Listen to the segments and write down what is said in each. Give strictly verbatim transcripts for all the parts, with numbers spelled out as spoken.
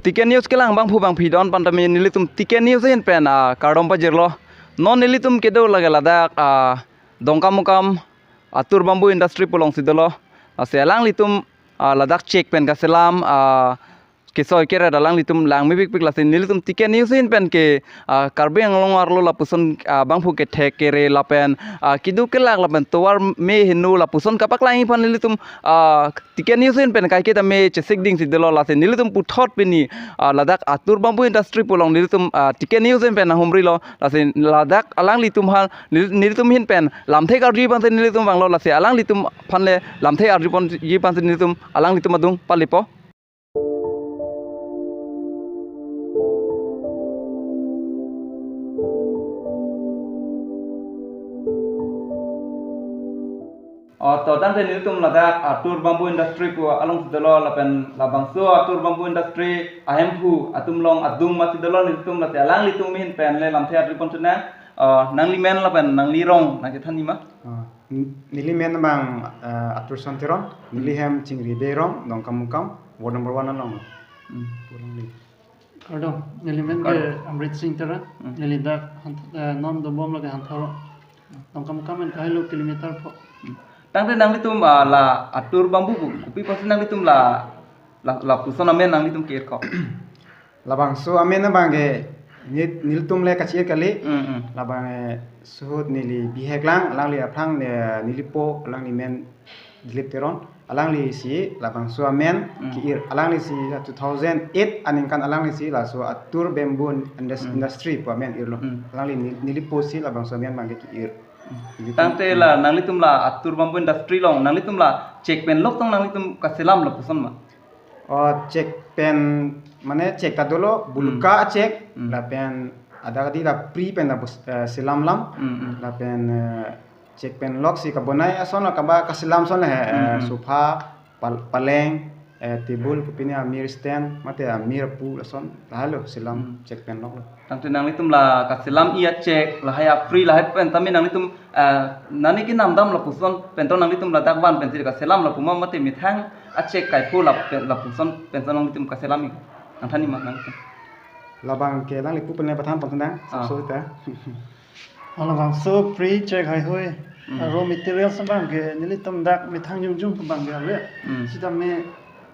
T K News kelang abangphu bangphi don pantame nelitum T K News ahin pen, ah, kardom pajirlo. Non nelitum kedo lake ladak, ah, Dongkamukam Atur Bamboo Industry pu alongsi dolo. Lasi alanglitum, ah, ladak chek pen kaselam, ah, kesoi keret alanglitum langmepikpik, lasi nelitum T K News ahin pen ke, ah, Karbi Anglong arlo lapuson, ah, abangphu kethek kere lapen, ah, keduk kelak lapen tovar me heno lapuson kapaklang aphan nelitum, ah, T K News ahin pen kaiketa me chesik dingsi dolo, lasi nelitum puthot pini, ah, ladak Atur Bamboo Industry pu along nelitum, ah, T K News ahin pen nanghumrilo, lasi ladak alanglitum aphan nel-, nelitum ahin pen lamthe karju abangsi nelitum vanglo, lasi alanglitum aphan le lamthe arju ponji abangsi nelitum alanglitum adung palipo. Oh, to tangte nelitum ladak Atur Bamboo Industry pu alongsi dolo lapen labangso Atur Bamboo Industry ahemphu atum along adung masi dolo nelitum, lasi alanglitum ahin pen le lamthe arju pon chunang. Oh, nangli men lapen nangli rong nangchethan nima? Ah, n-, neli men abang, eh, Atur Son Teron, neli hem Chingri Bey rong, Dongkamukam, ward number one along. Hmm. Pulang di. Kardom, neli men ke Kardom. Amrit Sing Teron, Hmm. neli dak han-, eh, non dobom lake Hanthor, Dongkamukam pen kahelo kilometer pho. Hmm. Tangte nanglitum, ah, la Atur Bamboo pu, kopi apotsi nanglitum la, la, lapuson amen nanglitum ke-irko? Labangso amen abang ke nit-, nelitum le kachi-ir kali. Mm, mm. Labang, eh, suhut neli bihek lang, alangli aphrang, eh, nelipo, alangli men Dilip Teron. Alanglisi labangso amen Mm. ke-ir. Alanglisi two thousand eight aningkan alanglisi laso Atur Bamboo Indus-, Mm. Industry pu amen irlo. Mm. Alangli nel-, neliposi labangso amen abang ke-ir. Mm. Nelitum Tangte la nanglitum la Atur Bamboo Industry along, nanglitum la chek pen lok tong nanglitum kaselam lapuson ma? Oh, chek pen, mane chek ta dolo, buluka Hmm. chek, Hmm. lapen adak adi la pri pen la bus-, eh, selam lam, Hmm, hmm. lapen, eh, chek pen loksi kabonai ason la kaba kaselam ason la he, eh, Hmm, hmm. sofa, pal-, paleng, eh, table, kopine amir stand, mate amir pu ason, lahelo selam Hmm. chek pen loklo. Tangte nanglitum la kaselam-i achek, lahai apri, lahai pen tame nanglitum, ah, nani kenamdam lapuson pen to nanglitum ladak van pensi kaselam lapu ma mate methang achek kaipho la pen, lapuson pen to nanglitum kaselam-i? Nangthan nima nangtum. Labang ke alangli pu pen le pathan pon tendang, Ah. so ta. Halabangso pri chek haihui, Hmm. raw materials abang ke nelitum dak methang jongjong abang ke ave. Hmm. Sitame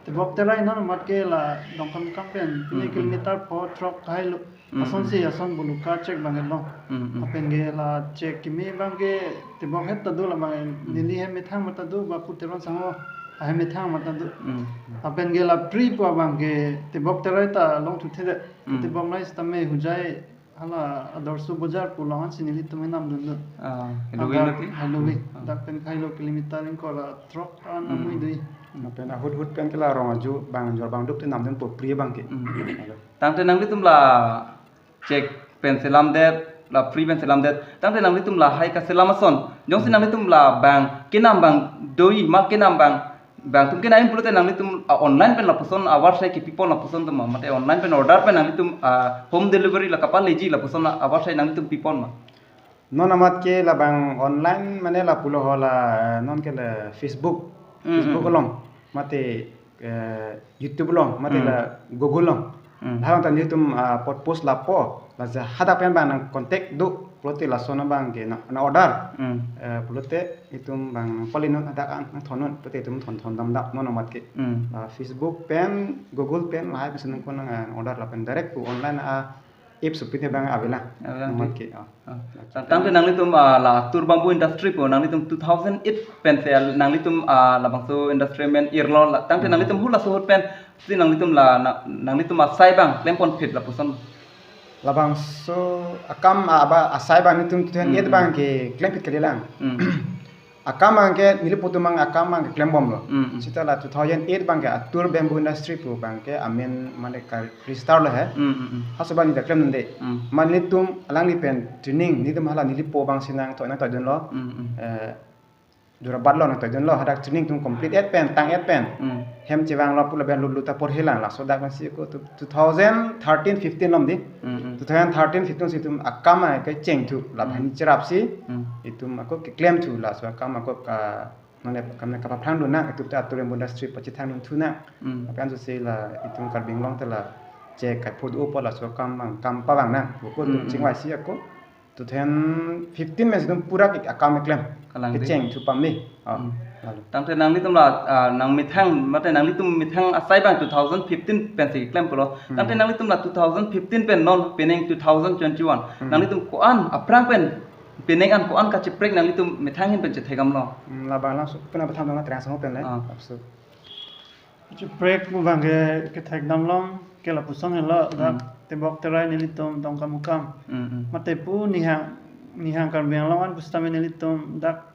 tebok terai non amat ke la Dongkamukam pen, pine Hmm, hmm. kilometer pho throk kailo. Mm, Asonsi mm. ason buluka chek abang ke long. Mm, mm. Lapen ke la chek kimi abang ke tebok het ta do labang ke Mm. neli hem methang mata do, Bapu Teron Sangho ahem methang mata do. Mm. Lapen ke la pri pu abang ke tebok terai ta long thuthe det. Mm. Tebok nai sitame Hojai hala Adarsh Bazar pu along ansi nelitum enam dun do. Ah, Halloween Adak lo ti? Halloween. Ah. Dak pen kailo kilometer ingkoi ra throk an Mm. amui dui. Lapen ahut hut pen ke la rong aju abang jor abang duk te nam dunpo pri abang ke. Mm. Halo. Tangte nanglitum la chek pen selamdet, la pri pen selamdet. Tangte nanglitum lahai kaselam ason. Jongsi nanglitum labang kenam abang doi ma kenam abang, abang atum kenam pulote nanglitum, ah, online pen lapuson avarsai kepipon lapuson atum ma, mate online pen order pen nanglitum, ah, home delivery la kapaleji lapuson avarsai nanglitum pipon ma? Non amat ke labang online mane lapulo ho la, eh, non ke la Facebook, Mm, Facebook mm. along, mate, eh, YouTube along, mate Mm. la Google along. Mm. Lahai along ta nelitum, ah, pot post lapo, la ja hadak pen abang nang contact do, pulote lason abang ke nang, nang order. Mm. Eh, pulote itum abang nang pali non hadak an, nang thon non, pulote itum thon thon dam dam non amat ke. Mm. Ah, Facebook pen, Google pen, lahai pen senang ko nang, ah, order lapen direct pu online, ah, apps pu te abang avelang. Avelang Amat ti. ke, ah. Ah. Tangte nanglitum, ah, la Atur Bamboo Industry pu nanglitum two thousand eight pen se nanglitum, ah, labangso industry amen irlo la. Tangte Hmm. nanglitum hula suhut pensi nanglitum la na-, nanglitum asai abang klempon phit lapuson. Labangso akam, ah, aba asai abang nelitum two thousand eight Hmm, abang hmm. ke klem phit kalilang. Hmm. Akam abang ke neli pu atum abang akam abang ke klembomlo. Mm, mm. Seta la two thousand eight abang ke Atur Bamboo Industry pu abang ke amen mane ka register lo he. Mm, mm, mm. Halaso abang neli ta klem nang de. Mm. Mane nelitum alangli pen training nelitum hala nelipo abang si nang toi nang toi dunlo. Mm, mm. Eh, Jorabat lo nang toi dunlo hadak training atum complete et pen tang et pen. Mm. Hem chevanglo pu lapen lulu ta porhilang laso dak pensi ko two, two thousand thirteen fifteen lom di. Mm, mm. Two thousand thirteen fifteen si itum akam abang ke chengthu la Mm. banghini cherapsi Mm. itum ako keklem thu laso akam ako ka mane kam ne kapaphrang dun nang itum ta Atur Bamboo Industry pachethang dun thu nang. Mm. Lapen ansi la itum Karbi Anglong ta la chek kaiphu do apot laso akam abang, akam pavang nang. Boko Hmm, hmm. chingvaisi ako. Two thousand fifteen pen si itum pura ke akam keklem. Kalang di. Kecheng thu pame. Oh, Hmm. lalu. Tangte nanglitum la, ah, nangmethang, mate nanglitum methang asai abang two thousand fifteen pen si klem pulo. Hmm. Tangte nanglitum la two thousand fifteen pen non pining two thousand twenty-one. Hmm. Nanglitum ko-an aphrang pen, pining an ko-an kacheprek nanglitum methang ahin pen chethekdamlo. Hmm, labang laso pen aphan tang terang sang pen le. Ah. Apso. Kacheprek pu abang ke kethekdam long ke lapuson helo dak Hmm. tebok terai nelitum Dongkamukam. Hmm, hmm. Mate pu nihang, nihang Karbi Anglong an pusitame nelitum dak,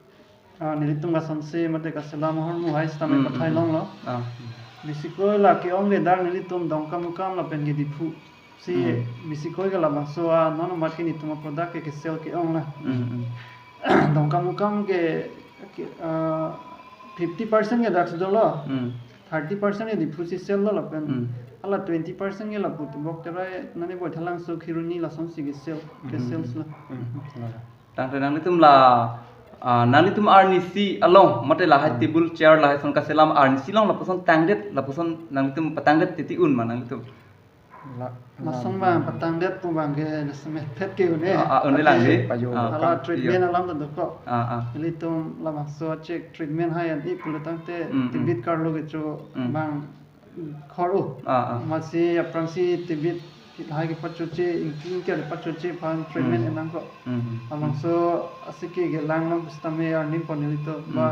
ah, nelitum kasonsi mate kaselam ahormu hai sitame Hmm, pathai hmm, hmm. longlo. Ah. Bisikoi la ke-ong ke dak nelitum Dongkamukam lapen ke Diphu. Si Hmm. bisikoi ke labangso a non amat ke nelitum a-product ke kesell ke-ong la. Hmm, hmm. Dongkamukam ke, ke, ah, fifty percent ke dak si dolo. Hmm. Thirty percent ke Diphu si sell lo lapen. Hmm. Hala twenty percent ke lapu tebok terai nane Baithalangso Kheroni lasonsi kesell, ke Hmm. sales lo. Hmm. Tangte nanglitum la, ah, nanglitum arnisi along, mate lahai Hmm. table chair lahai ason kaselam arnisi along lapuson tangdet, lapuson nanglitum patangdet titi un ma nanglitum. La-, Lason la- abang patangdet pu abang ke nasemet phet ke un-e. Ah, ah, un-e lang di. Payo. Ah. Hala Kam-, treatment iyo. alam ta dokok. Ah, ah. Nelitum labangso chek treatment hai an-i pulo tangte Mm, mm. tebit karlo kecho Mm. abang khor-o. Ah, ah. Amatsi aphrangsi tebit hai kepachoche, ingki ingki kepachoche aphan treatment Mm. enangkok. Mm, mm. Labangso asike kelang long pusitame arning pon nelitum Mm. ba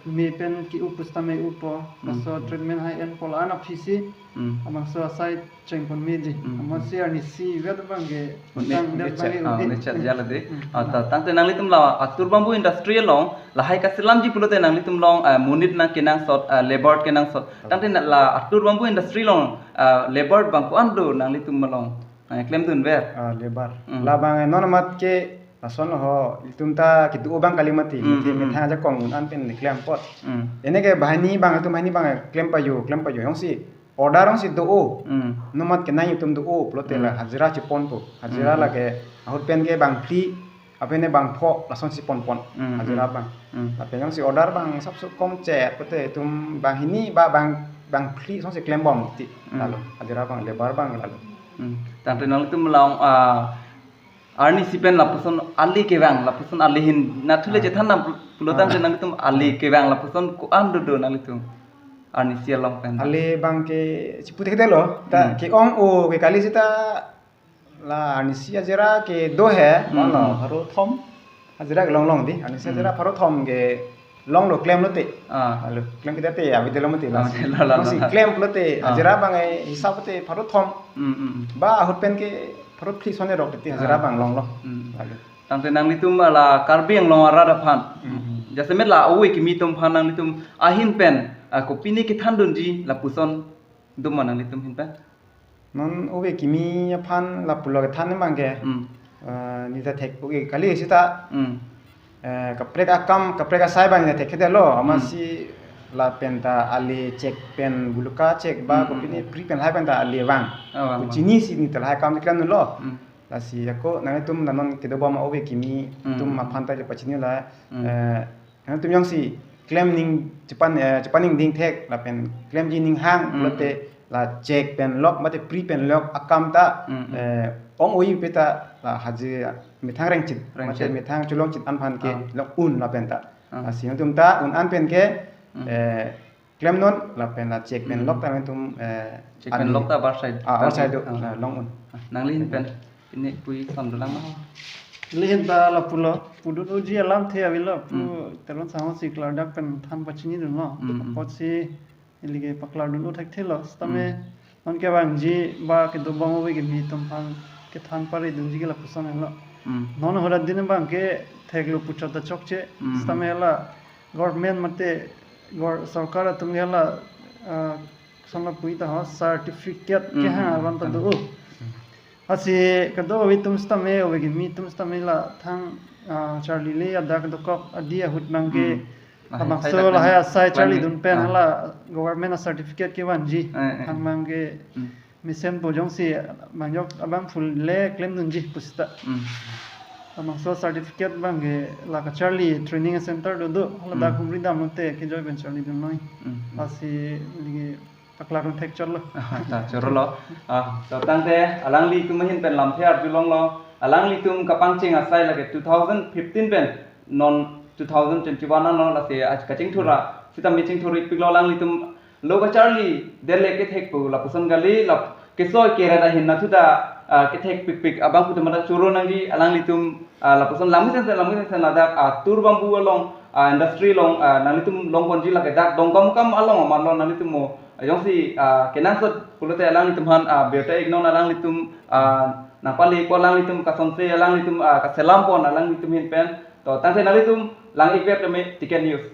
me pen ke-u pusitame upo, Hmm. laso treatment hai enpo la-an aphisi, Hmm. labangso asai chengponme di. Hmm. Amatsi arnisi vet abang ke Un-e, tang un-e det chat, abang ke ah, un-e. un-e chat jala de. Hmm. Ah, ta, tangte nanglitum la Atur Bamboo Industry along, lahai kaselamji pulote nanglitum along, ah, monit nang kenangsot, ah, labour kenangsot. Tangte na la Atur Bamboo Industry along, ah, labour abang ko-an do nanglitum along. Ah, klemdunver. Ah, labour. Hmm. Labang non amat ke lason ho, itum ta kedo abang kali mati, Hmm, mati hmm, hmm. methang ajakong un-an pen klem apot. Hmm. Ene ke banghini abang, itum banghini abang klem payo, klem payo. Jongsi order jongsi do-o. Hmm. Non amat ke nai itum do-o, pulote la Hmm. hajira cheponpo. Hajira Hmm. lake ahut pen ke bangphli, apene bangpho, lasonsi ponpon. Hmm, Hajira hmm. abang. Hmm. Lapen jongsi order abang sapso kom chet, pulote itum banghini ba bang, bangphli lasonsi klembom ti. Hmm. Lalu hajira abang, labour abang lalu. Hmm. Tangte nanglitum along, ah, arnisi pen lapuson ali kevang, lapuson ali ahin nathu le Ah. chethan nam pul-, pulo tangte Ah. nanglitum ali kevang lapuson ko-an dodo nanglitum arnisi along pen. Ali abang ke chipu thekthelo, ta Hmm. ke-ong-o ke kali seta la arnisi hajira kedo he, Hmm, mano hmm. pharo thom hajira kelong long di, arnisi Hmm. hajira pharo thom kelong lo klem lote. Ah. Lalu klem kita te, abi delo mati Ah, lasi. la, la, la, Jongsi la. klem lote, Ah. hajira abang eh, hisap te pharo thom. Hmm, hmm, hmm. Ba ahut pen ke pharo phli ason erok te hajira Ah. abang longlo. Hmm. Lalu. Tangte nanglitum la Karbi Anglong arat aphan. Hmm. Jasemet la ove kimi atum aphan nanglitum ahin pen, ah, kopine kethandunji lapuson do ma nanglitum ahin pen. Non ove kimi aphan lapulo kethan abang ke. Hmm. Eh, neli ta thek-o ke kali seta. Hmm. Eh, kaprek akam, kaprek asai abang neli ta thekthelo. Amat Hmm. si lapen ta ali chek pen buluka chek ba Hmm, hmm, kopine hmm. pri pen lahai pen ta ali vang. Ah, vang, Ko vang. chini si neli ta lahai akam klemlo. Hmm. Lasi ako nanglitum la non kedobom ove kimi Hmm, atum hmm. aphan ta le pachini la. Hmm. Eh, Nangtum jongsi klem ning chepan, eh, chepan ning ding thek lapen klemji ning hang Mm, pulote mm. la chek pen lok mate pri pen lok akam ta, Mm, mm. eh, ong-oi pu ta la haji methang rengchit, Rengchit. mate methang cholongchit an aphan ke Ah. lok un lapen ta. Ah. Lasi nangtum ta un an pen ke, Mm. eh, klemnon lapen la chek pen Mm. lok ta nangtum, eh, Chek pen arni lok ta bar side. ah, bar side do, Ah. ah, long un. Ah, nangli ahin pen. Pini pu-i son dolang ma. Neli ahin ta lapulo, pudun unji alamthe avelo, pu Hmm. Teron Sangho si klardak pen than pachinidunlo. Hmm, hmm. Apotsi neli ke paklardun u thekthelo, sitame Hmm. non kevangji ba kedobom ove kimi atum aphan kethan paridunji ke lapuson lo. Hmm. Non hadak din abang ke theklo puchot ta chokche, Hmm, sitame hmm. la government mate gor-, sorkar atum ke la, ah, koson lo pu-i ta ho certificate Hmm, kehang hmm. aron ta do. Hmm. Lasi kedo ove atum sitame, ove kimi atum sitame la thang, ah, charlile adak dokok adi ahut abang ke Hmm. Lahai labangso asai lahai dak asai charlidun pen Ah. hala government a certificate kevanji. Eh, eh. Thang abang ke Hmm. mesenpo jongsi abang jok abang full le klemdunji pu seta. Hmm. Labangso certificate abang ke la kacharli training center do do. Hala dak Hmm. humri damlote kejoi pen charlidun noi. Hmm. Lasi neli ke Aklar un thek chotlo. Ta chorolo. Ah, to tangte alanglitum ahin pen lamthe arjulonglo. Alanglitum kapangcheng asai lake two thousand fifteen pen non two thousand twenty-one ano lasi aj kachingthur ra. Sitame chingthur-ik piklo alanglitum lo kacharli dele kethek pu lapuson kali lap keso keret ahin nathu ta, ah, kethek pikpik abang putum mata choro nangji alanglitum, ah, lapuson langmesen sen langmesen sen ladak, ah, tur bamboo along, ah, industry along, ah, nanglitum longponji lake dak Dongkamukam along amat lo nanglitum mo jongsi, ah, kenangsot pulote alanglitum aphan, ah, birta-iknon alanglitum, ah, nangpale ko alanglitum kasonse alanglitum, ah, kaselam pon alanglitum ahin pen. To tangte nanglitum lang-ik ver tame Tiken News.